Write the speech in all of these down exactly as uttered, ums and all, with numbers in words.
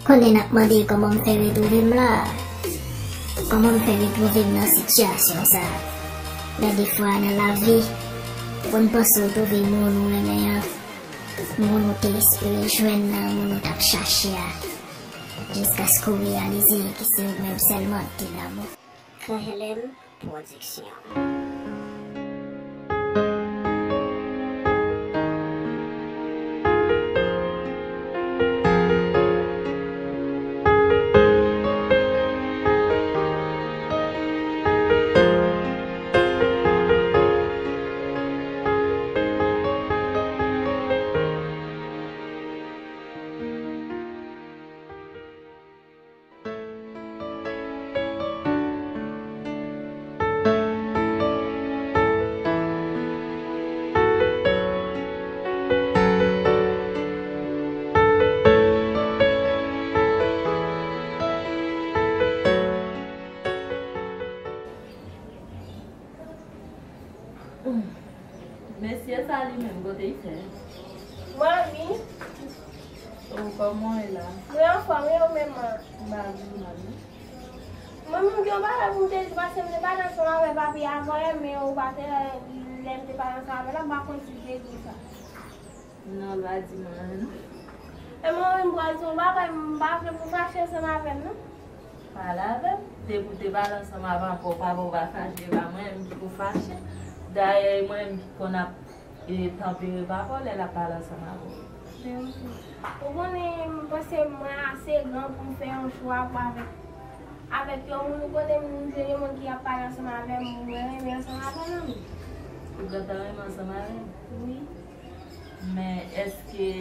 Konnen n ap mande kòman m fè retwouve m la. Kòman m fè retwouve m nan sitiyasyon sa. Gen de fwa nan lavi, pou n panse w twouve moun ou renmen an, moun ou te espere jwenn nan, moun ou t ap chache a, jiskaske w reyalize ke se ou menm sèlman ki te lanmou. K L M Production. Mesye sa li menm, kote l fè? Mwen anvi. O, kòman w ye la? Mwen anfòm, e ou menm? M pa pi mal non. Mwen menm gen yon bagay pou m te di, paske m te pale ansanm avè papi avan yè, men ou pa te, lè m te pale ansanm avè l la, m pa konn si l te di w sa. Non, l pa di mwen anyen non. E mwen menm m pral di yon bagay, m pa vle pou w fache ansanm avè m non. Pale avè m. Depi w te pale ansanm avè m, papa w pa fache, e pa mwen menm ki pou fache. Dayè, e mwen menm ki konn ap e tanpere papa w lè l ap pale ansanm avè w. Men ok. Ou konnen, m panse mwen ase gran pou m fè yon chwa pou avèk, avèk yon moun. Ou konnen m jwenn yon moun ki ap pale ansanm avè m, mwen renmen ansanm avè l anmwey. Ou gentan renmen ansanm avè l? Wi. Men èske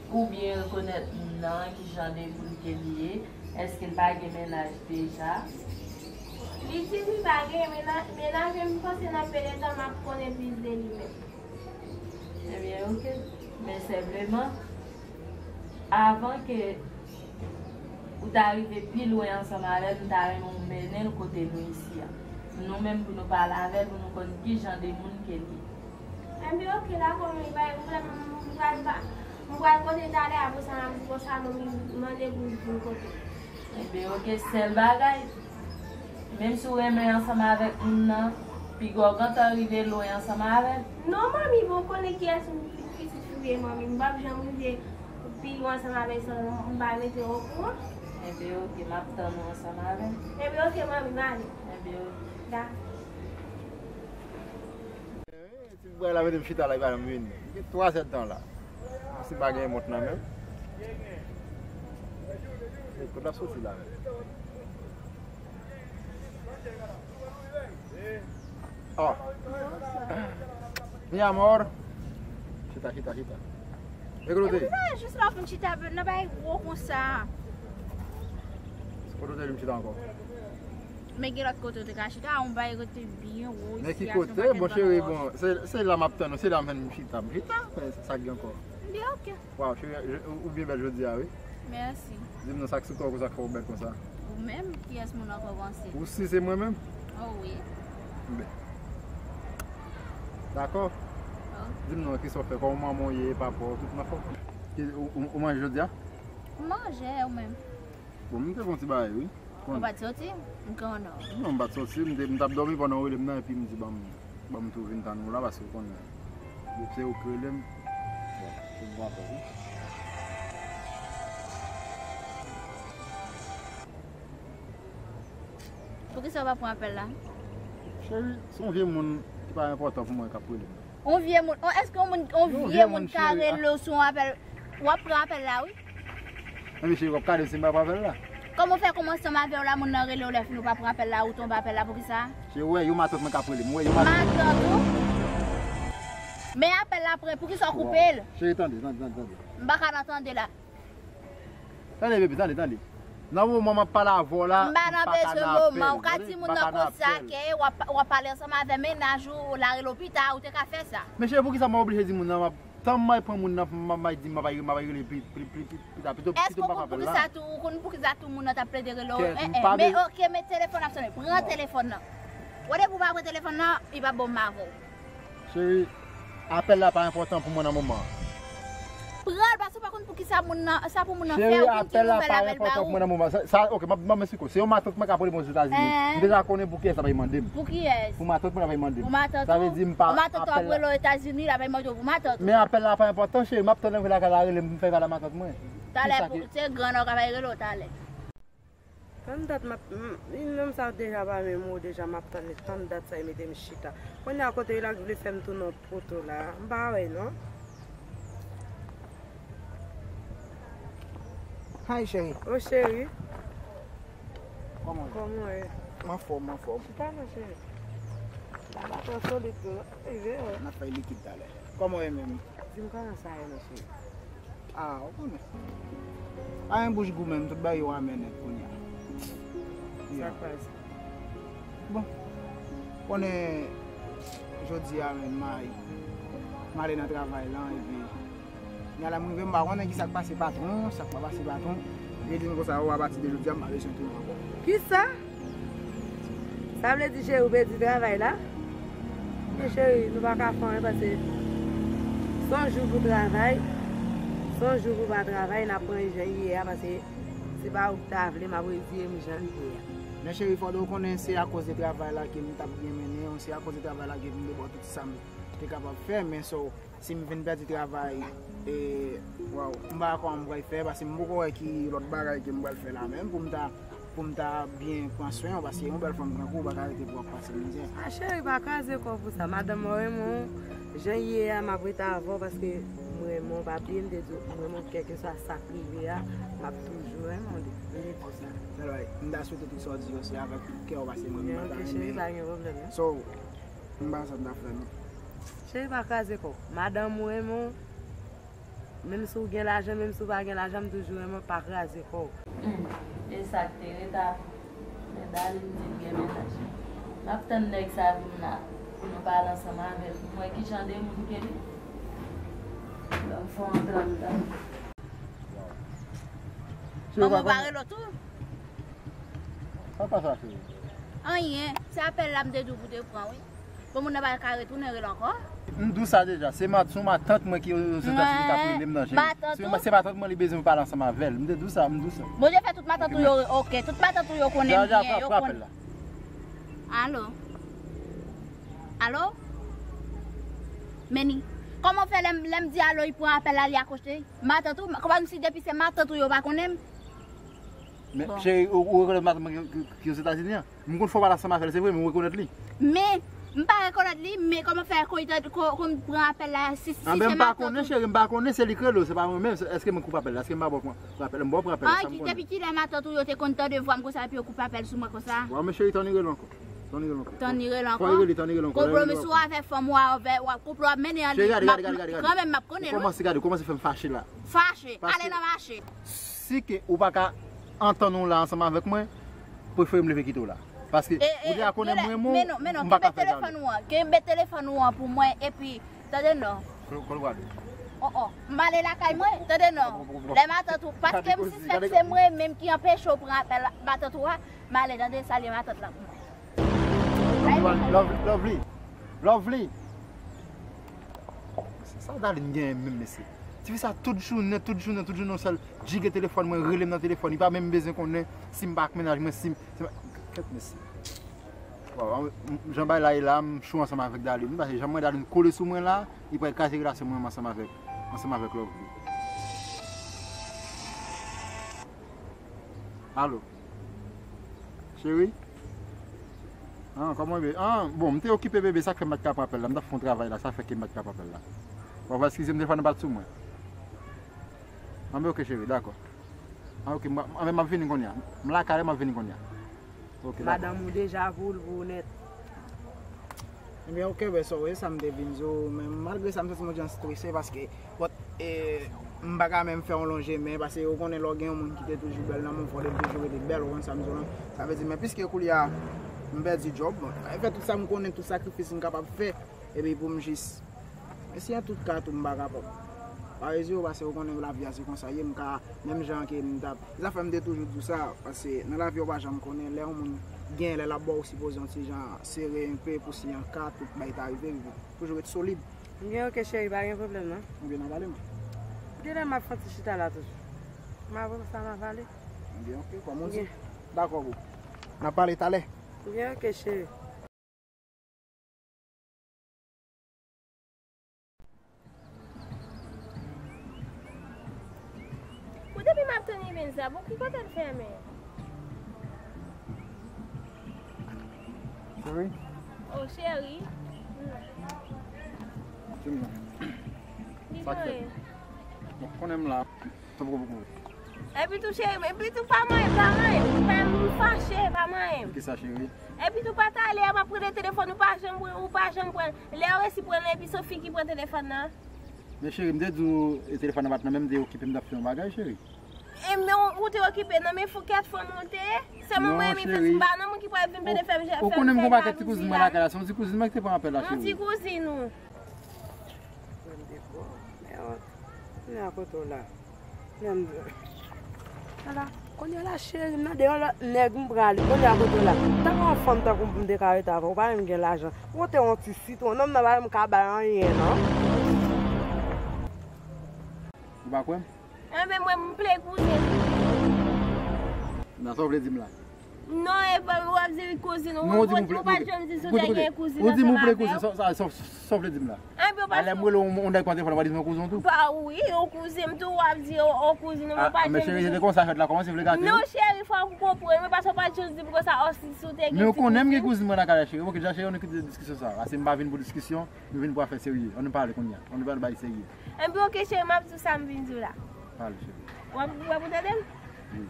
ou byen rekonèt moun nan, ki jan de moun ke li ye? Èske l pa gen mennaj deja? Li di li pa gen mennaj, mennaj, men m panse nan pe de tan m ap konnen plis de li menm. Ebyen, ok. Men senpleman, avan ke ou ta rive pi lwen ansanm avè l, m ta renmen w mennen l kote nou isi a. Nou menm pou nou pale avè l, pou nou konn ki jan de moun ke l ye. Enben, ok, dakò, men pa gen pwoblèm, m pral ba, m pral kote talè, apre sa, m ap di konsa, nou mande pou vin kote. Enben, ok, sèl bagay, menm si w renmen ansanm avèk moun nan, piga w gentan rive lwen ansanm avè l. Non, manmi, bon, w konnen kiyès pitit fi w ye, manmi. M p ap janm rive pi lwen ansanm avè l san m pa mete w okouran. Enben, ok, m ap tann ou ansanm avè l. Enben, ok, manmi, m ale. Enben, ok. Dakò. Ti bway la mete m chita la, li pa janm vini. Li gen twa zè tan la. Si m pa gen mont nan men m. E, kote l ap soti la menm? Oh. Mi amor. Chita, chita, chita. E kote w te ye? Epi sa, jis la w fin chita, nan bagay gwo konsa. Kote w te ye m chita ankò? Men gen lòt kote w te ka chita, yon bagay kote byen wo isi a, se yon pakèt bagay. Men ki kote? Bon, cheri, bon, se, se la m ap tann ou, se la m fè m chita, m chita, men sa k gen ankò? Byen, ok. Waw, cheri, ou, ou byen bèl jodi a, wi. Mèsi. Di m non, sa k sou kò w konsa k fè w bèl konsa? Ou menm, kiyès moun ankò panse? Ou si se mwen menm? Oh, wi. Byen. Dakò? Oh. Di m non, kisa w fè? Kòman manman w ye, papa w, tout anfòm? Ou, ou, ou manje jodi a? M manje, ou menm? Bon, m te fè yon ti bagay, wi. Ou pa t soti? M konnen w. Non, m pa t soti, m te, m t ap dòmi pandan w rele m nan, epi m di, ban m, ban m tou vin tann ou la, paske w konnen, depi se ou ki rele m, bon, se bon apèl, wi. Poukisa w pa pran apèl la? Cheri, se yon vye moun ki pa enpòtan pou mwen k ap rele m. Yon vye moun, yon, èske yon moun, yon vye moun ka rele w sou yon apèl, w ap pran apèl la, wi. Enben cheri, w ap kale si m pa pran apèl la. Kòman w fè kòmanse ansanm avè w la, moun nan rele w lè fini w pa pran apèl la, ou tonbe apèl la, poukisa? Cheri, w wè, yon matant mwen k ap rele m, w wè, yon matant. Matant ou? Men apèl la pran, poukisa w koupe l? Cheri, tande, tande, tande, tande. M pa ka nan tande la. Tande, baby, tande, tande. Nan moman m ap pale avè w la, m pa ka nan apèl. M pa nan bezwen moman. Ou ka di moun nan konsa ke w ap, w ap pale ansanm avè mennaj ou, l a rele w pita, ou te ka fè sa. Men cheri, poukisa m oblije di moun nan, m ap, tan m al pran moun nan, m ap, m ap di m ap al, m ap al rele pi, pi, pi, pi, pita, pito, pito m pa fè apèl la. Èske ou konn poukisa tou, ou konn poukisa tou moun nan t ap plede rele w? Kèt, m pa be- Men ok, men telefòn ap sonnen. Pran telefòn nan. Wè depi w pa pran telefòn nan, li p ap bon m avè w. Cheri, apèl la pa enpòtan pou mwen nan moman an. Pran l, paske w pa konn pou ki sa moun nan, sa pou moun nan fè, ou vin ki nouvèl avè l ba ou. Apèl la pa enpòtan pou mwen nan moman sa. Sa, ok, m ap, m ap esplike w. Se yon matant mwen k ap rele mwen Ozetazini. Hein? M deja konnen pou kiyès l ap mande m. Pou kiyès? Pou matant mwen l ap mande m. Pou matant ou? Sa vle di m pa... Pou matant ou ap rele w Etazini, l ap mande w pou matant ou. Men apèl la pa enpòtan, cheri. M ap tann rive lakay la, rele m, m fè pale a matant mwen. Talè, se gran nan w ka rele w talè. Tann dat m ap, m, nonm sa deja pa renmen mwen deja, m ap tann li, tann dat sa, li mete m chita. Kounye a kote l al vle fè m tounen yon poto la, m pa wè non. Hi, cheri. O cheri. Kòman w ye? Kòman w ye? M anfòm, m anfòm. Chita non, cheri. Sa pa twò solid tou non. Rive, wi. N ap fè likid talè. Kòman w ye menm? Di m kòman sa ye, mesye. Ah, ou konnen. Pa gen bouch gou menm, tout bagay yo amè nèt kounye a. Sa k pase? Bon, konnen jodi a menm, m a, m ale nan travay lan, epi kounye a la m rive, m pa konnen ki sa k pase patwon, sa k pa pase patwon. Li di m konsa, o, apati de jodi a, m pa bezwen tounen ankò. Kisa? Sa vle di cheri ou pèdi travay la? Men cheri, nou pa ka fè anyen paske se yon jou pou travay, se yon jou pou pa travay, n ap pran jan ye a paske se pa ou ki ta vle m ap reziye m jan l ye a. Men cheri, fòk ou konnen se akoz de travay la ke m t ap byen mennen, se akoz de travay la ke m te ba w tout sa m te kapab fè, men so, si m vin pèdi travay, e, waw, m pa wè kòman m pral fè, paske m poko wè ki lòt bagay ke m pral fè la menm pou m ta, pou m ta byen pran swen w, paske yon bèl fanm tankou w pa ka rete pou w ap pase mizè. A cheri, pa kraze kò w pou sa. Madanm mwen renmen w, jan ye a, m ap rete avè w paske m renmen w, pa bliye m te di w, m renmen w kèlkeswa sa k rive a, m ap toujou renmen w, m te di w sa. Sèl bagay, m ta swete tout sa w di yo, se avèk tout kè w, paske mwen menm m pa ta renmen. Ok, cheri, pa gen pwoblèm non. So, m pa sa m ta fè non. Cheri, pa kraze kò w. Madanm ou renmen w. Menm si w gen lajan, menm si w pa gen lajan, m toujou renmen w, pa kraze kò w. Hmm, e sa k te ret a, men Darline di l gen mennaj. M ap tann nèg sa vin la pou nou pale ansanm avè l, pou m wè ki jan de moun ke li. Ban m fè yon trann tan. Manman w pa rele w tou? Sa pa sa, cheri. Anyen, se apèl la m te di w pou te pran, wi. Bon, moun nan pa ka retounen rele ankò. M di w sa deja, se ma-, se yon matant mwen ki Ozetazini k ap rele m nan, cheri. Matant ou? Se matant mwen li bezwen pou pale ansanm avè l. M te di w sa, m di w sa. Bondye fè tout matant ou yo, ok, tout matant ou yo konnen m byen, yo konnen. Alo? Alo? Meni, kòman w fè lè m, lè m di alo, li pran apèl la, li akwoche? Matant ou, kòmsi depi se matant ou yo pa konnen m? Men, cheri, ou, ou rekonèt matant mwen ki, ki, ki Ozetazini an? M konn fè w pale ansanm avè l, se vre, men ou rekonèt li. Men, m pa rekonèt li, men kòman fè ko, ko, ko m pran apèl la, si, si se matant ou? Anben, m pa konnen, cheri, m pa konnen, se li k rele w, se pa mwen menm, èske mwen koupe apèl la, èske m pa ba w pran, pran apèl, m ba w pran apèl la, sa m konnen. Depi kilè matant ou yo te konn tande vwa m konsa, epi yo koupe apèl sou mwen konsa? Bon, men cheri, tann li rele ankò. Tann li rele ankò. Tann li rele ankò? Fò li rele, tann li rele ankò. Konplo misye w avè fanm ou a, w ap konplo ap mennen an li. Cheri, gade, gade, gade, gade. Kanmenm m ap konnen l, wi. Ou kòmanse gade, ou kòmanse fè m fache la. Fache, ale nan mache. Si ke ou pa ka antann ou la ansanm avèk mwen, prefere m leve kite w la. Paske ou deja konnen mwen, men non, men non, m pa ka fè sa. Kenbe telefòn ou an, kenbe telefòn ou an pou mwen, epi, tande non. Kòl, kòl gade. Oh, oh, m ale lakay mwen, tande non. Lè matant ou, paske m sispèk se mwen menm ki anpeche w pran apèl matant ou a, m ale, tande, salye matant la pou mwen. Lovely, Lovely, Lovely. Sa Darline genyen menm, mesye? Tifi sa tout jounen, tout jounen, tout jounen, yon sèl jige telefòn mwen, rele m nan telefòn, li pa menm bezwen konnen si m pa ak mennaj mwen, si m, si m, kèt mesye. Waw, jan bagay la ye la, m cho ansanm avèk Darline, paske jan m wè Darline kole sou mwen la, li pral kraze relasyon mwen ansanm avèk, ansanm avèk Lovely. Alo. Cheri? Ah, kòman bebe? Ah, bon, m te okipe bebe, sa k fè m pa t ka pran apèl la. M t ap fè yon travay la, sa fè ke m pa t ka pran apèl la. Bon, eskize m, telefòn nan pa t sou mwen. Anben, ok, cheri, dakò. Ah, ok, m, anben, m ap vini kounye a. M lakay, m ap vini kounye a. Ok, dakò. Madanm ou deja pou l pou ou nèt. Ebyen, ok, bèl sè, wi, sa m te vin di w, men malgre sa, m santi m yon jan strese paske, but, e, m pa ka menm fè yon lonje men, paske ou konnen lè w gen yon moun ki te toujou bèl nan men w, fò w te toujou rete bèl, ou konn sa m di w lan. Sa vle di, men piske koulye a, m pèdi djòb, bon, m fè tout sa m konnen, tout sakrifis m kapab fè, epi pou m jis, men si an tout ka tou, m pa kapab. Pa rezon, paske ou konnen lavi a se konsa ye, m ka, menm jan ke m t ap Se sa fè m te toujou di w sa, paske nan lavi w pa janm konnen, lè yon moun genyen, lè l ap ba w sipoze yon ti jan sere enpe pou si an ka tout bagay ta rive, toujou ret solid. Gen, ok, cheri, pa gen pwoblèm, non. Ebyen, n a pale, man. Genlè m ap fè yon ti chita la toujou. M ap wè sa m ap pale. Ebyen, ok, kòman w di? Dakò, boo. N a pale talè. Ebyen, ok, cheri. Pou depi m ap tann Ivenza, pou ki kote l fèmen? Cheri? Oh, cheri. Di m non. Sa k fèt? Bon, konnen m la. Tanpri, tanpri. Epi tou, cheri, epi tou, pa manyen, pa manyen. Ou fè m fache, pa manyen. Poukisa, cheri? Epi tou, pa t ale a, m ap rele telefòn, ou pa janm, ou pa janm pran. Lè yo resi pran l, epi se fi ki pran telefòn nan. Men cheri, m te di w, e, telefòn nan pa t nan men m, m te okipe, m t ap fè yon bagay, cheri. E men ou, ou te okipe nan men fou kèt fanm ou te ye? Se mwen, mwen renmen fè, se pa nan moun ki pral vin pede fè m. Ou konnen m gon pakèt ti kouzin mwen lakay la, se yon ti kouzin mwen ki te pran apèl la, cheri. Yon ti kouzin ou. Kounye a kote w la. Ala, kounye a la, cheri, m nan de yon lòt nèg, m prale. Kounye a kote w la. Tankou yon fanm tankou m, pou m te ka rete avè w, ou pa menm gen lajan. Ou te yon ti sitwon, nonm nan pa menm ka bay anyen, non. Ou pa kwè m? Enben, mwen, m ple kouzin. Nan sa w vle di m la? Non, e pa w ap di kouzin ou. Non, ou di m ou ple, ou pa janm di si w te gen kouzin ansanm avè w. Ou di m ou ple kouzin, sa, sa, sa, sa w vle di m la? Enben, ou pa. Alè, m rele yon, yon nèg pran telefòn, w pa di m yon kouzin tou? Ba wi, yon kouzin m tou, w ap di yon, yon kouzin ou, ou pa janm di. Men cheri, se te konsa fèt la kòmanse, vle gate wi. Non, cheri, fò w konprann mwen, paske w pa janm di m konsa, o, si, si w te gen ti kouzin. Men ou konnen m gen kouzin mwen lakay la, cheri. Ok, deja, cheri, nou kite diskisyon sa. Ase m pa vin pou diskisyon. Nou vin pou afè serye. Ann nou pale kounye a. Ann nou pale bagay serye. Enben, ok, cheri, m ap di w sa m vin di w la. Pale, cheri. W ap, w ap tande m? Wi.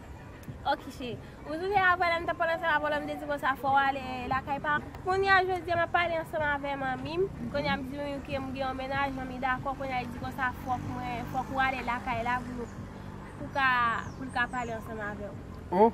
Ok, cheri. Ou sonje avan la, m t ap pale ansanm avè w la, m te di konsa fò w ale lakay pa w. Kounye a, jodi a, m ap pale ansanm avè manmi m. Kounye a, m di wi ke m gen yon mennaj, manmi dakò. Kounye a, li di konsa fòk mwen, fòk ou ale lakay la pou, pou ka, pou l ka pale ansanm avè w. Oh,